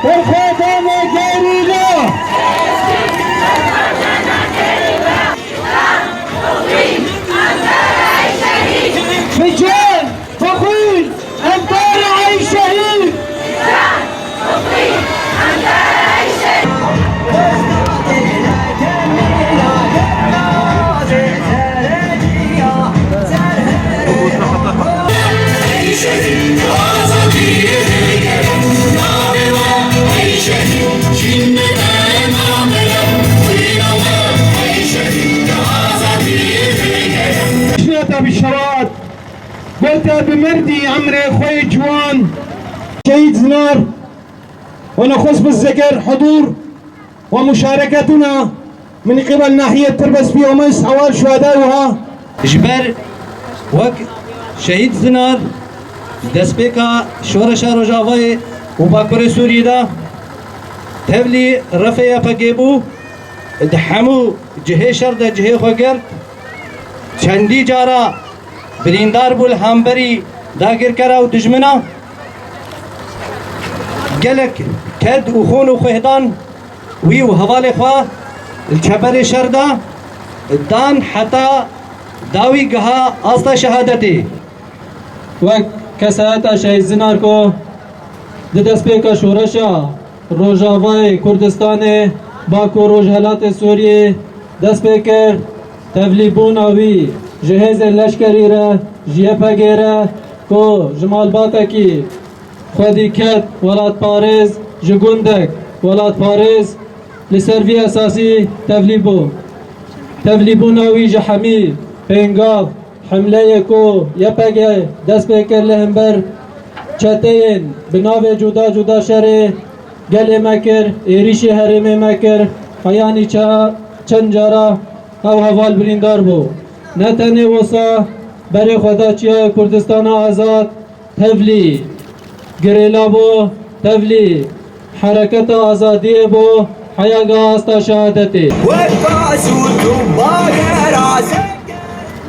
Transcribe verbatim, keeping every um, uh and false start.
Bi xwe dane gerîla. Bi can, bi xwîn, em dare ey şehîd. Şinata bi şewaat, gote bi merdî emrê xwe yê ciwan. Şehîd Zinar, we nexwest bi zeger hudûr. ومشاركتنا من قبل ناحية تربة سبي وميس هوال شهداء وها. Ji ber wek Şehîd Zinar destpêka Şoreşa Rojavayê û Bakurê Sûriyê de tevlî refê Y P G bû, di hemû cihê şer de cihê xwe girt, çendî cara birîndar bû li hemberî dagirkera û dijmina. Gelek ked û xûn û xwêhdan wî û hevalê xwe li çeperê şer de dan heta dawî giha asta şehadetê. Wek kesayeta Şehîd Zinar ku di destpêka şoreşa Rojavayê Kurdistanê, Bakur Rojhelatê Sûriyê dest pê kir, tevlîbûna wî ji hêzên leşkerî re, ji Y P G re ku ji malbatekî xwedî ket welatparêz, ji gundek welatparêz, li ser vî esasî tevlî bû. Tevlîbûna wî ji hemî pêngav, hemleyê ku Y P G dest pê kir li hember çeteyên bi navê cuda cuda şerê gelê me kir, êrîşî herêmê me kir, heyanî ça-, çend cara ew heval birîndar bû. Ne tenê wisa berê xwe da Çiyayê Kurdistana Azad, tevlî girêla bû, tevlî hereketa azadiyê bû, heya giha asta şehadetê. Wek gaz û tu bagera ser